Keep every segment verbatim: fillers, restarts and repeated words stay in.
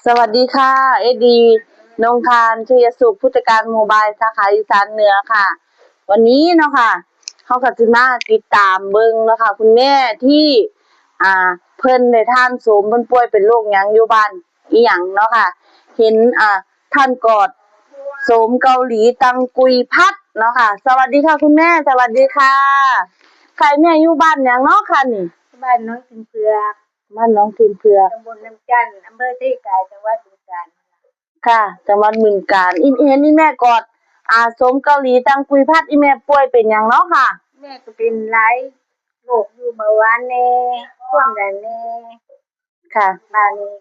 สวัสดีค่ะ เอสดี นงคาร ชัยสุข ผู้จัดการโมบายสาขาอีสานเหนือค่ะ วันนี้เนาะค่ะ เฮาก็สิมาติดตามเบิ่งเนาะค่ะ คุณแม่ที่ อ่า เพิ่นได้ทานโสม เพิ่นป่วยเป็นโรคหยังอยู่บ้านอีหยังเนาะค่ะ เห็น อ่า ท่านกอดโสมเกาหลีตังกุยพัดเนาะค่ะ สวัสดีค่ะคุณแม่ สวัสดีค่ะ ค่ะ แม่อยู่บ้านหยังเนาะค่ะนี่ บ้านหนองกินเผือก บ้านหนองกินเผือก ตำบลน้ำจันทน์ อำเภอไซกาย จังหวัดบึงกาฬ ค่ะ จังหวัดบึงกาฬ อี เห็นอีแม่กอด อ่า โสมเกาหลีตังกุยพัด อีแม่ป่วยเป็นหยังเนาะค่ะ แม่ก็เป็นหลายโรคอยู่ เบาหวานแน่ ความดันแน่ ค่ะ บาดนี้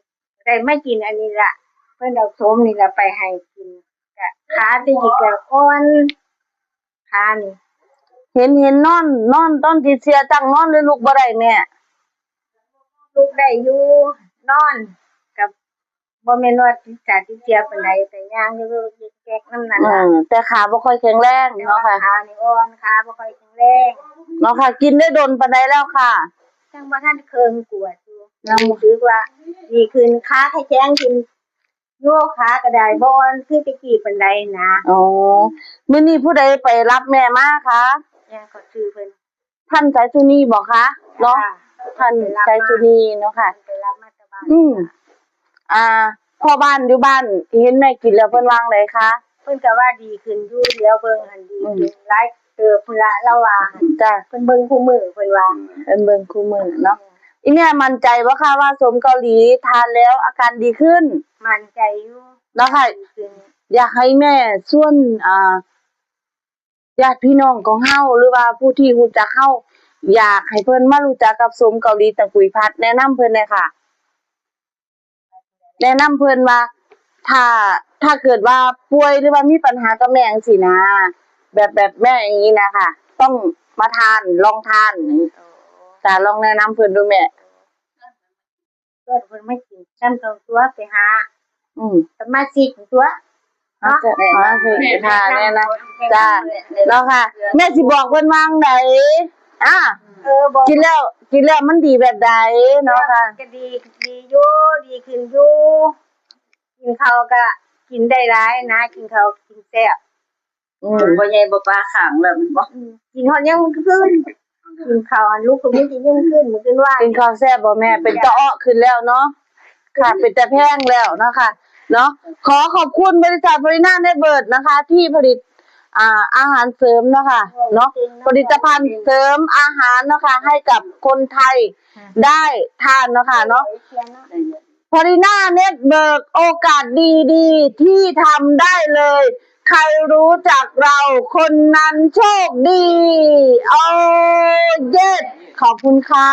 ได้มากินอันนี้ละ เพิ่นเอาโสมนี่ละไปให้กิน กะขาตะกี้กะอ่อน ขานี่ เห็น เห็นนอน นอนตอนติดเชื้อตั้งนอนเลยลุกบ่ได้แม่ ลุกได้อยู่ นอนกับบ่แม่นว่าติดขาติดเชื้อปานใด แต่ย่างอยู่แก๊กๆนำนั่นล่ะ เออ แต่ขาบ่ค่อยแข็งแรงเนาะค่ะ แต่ว่าขานี่อ่อน ขาบ่ค่อยแข็งแรง เนาะค่ะ กินได้โดนปานใดแล้วค่ะ ยังบ่ทันเคิ่งขวดอยู่ ยัง รู้สึกว่าดีขึ้น ขาแข็งขึ้น โยกขาก็ได้ บ่อ่อนคือแต่กี้ปานใดนะ อ๋อ มื้อนี้ผู้ใดไปรับแม่มาคะ แม่ก็ชื่อเพิ่น ท่านไซสุนีบ่คะ เนาะ ค่ะ ท่านไซสุนีเนาะค่ะ เพิ่นไปรับมาแต่บ้าน อืม อ่า พ่อบ้านอยู่บ้านที่เห็นแม่กินแล้วเพิ่นว่าจั่งใดคะ เพิ่นก็ว่าดีขึ้นอยู่ เดี๋ยวเบิ่งหั่นดีขึ้น อืม หลายเติบพุ้นละ ลาวว่าหั่น จ้ะ เพิ่นเบิ่งคู่มื้อเพิ่นว่า เพิ่นเบิ่งคู่มื้อเนาะ อีแม่มั่นใจบ่คะว่าโสมเกาหลีทานแล้วอาการดีขึ้น มั่นใจอยู่ เนาะค่ะ ดีขึ้น อยากให้แม่ชวน อ่า ญาติพี่น้องของเฮา หรือว่าผู้ที่รู้จักเฮา อยากให้เพิ่นมารู้จักกับโสมเกาหลีตังกุยพัด แนะนำเพิ่นแหน่ค่ะ แนะนำเพิ่นว่า ถ้า ถ้าเกิดว่าป่วยหรือว่ามีปัญหากับแม่จั่งซี้นะ แบบ แบบแม่อย่างนี้นะคะ ต้องมาทาน ลองทาน อ๋อ จ้ะ ลองแนะนำเพิ่นดูแม่ เพิ่น เพิ่นมากินนำตัว ไปหา อืม สมาชิกตัว เอาจ้ะ เนาะ เอาสิ ค่ะ แม่นะ จ้ะ เนาะค่ะ แม่สิบอกเพิ่นว่าจั่งใด อ่ะ เออ บอก กินแล้ว กินแล้วมันดีแบบใดเนาะค่ะ ก็ดี ดีอยู่ ดีขึ้นอยู่ กินข้าวก็กินได้หลายนะ กินข้าวกินแซ่บ อืม บ่ใหญ่บ่ปาข้างแล้วแม่นบ่ อืม กินฮอดยามมื้อคืน กินข้าวอันลุกก็มีแต่ยามมื้อคืน มื้อคืนว่า กินข้าวแซ่บบ่แม่ เป็นตาเอ้อขึ้นแล้วเนาะ ค่ะ เป็นตาแพงแล้วเนาะค่ะ เนาะ ขอขอบคุณบริษัท Farina Network นะคะ ที่ผลิต อ่า อาหารเสริมเนาะค่ะ เนาะ ผลิตภัณฑ์เสริมอาหารเนาะค่ะ ให้กับคนไทยได้ทานเนาะค่ะเนาะ Farina Network โอกาสดีๆ ที่ทำได้เลย ใครรู้จักเราคนนั้นโชคดี โอ้ เยส ขอบคุณค่ะ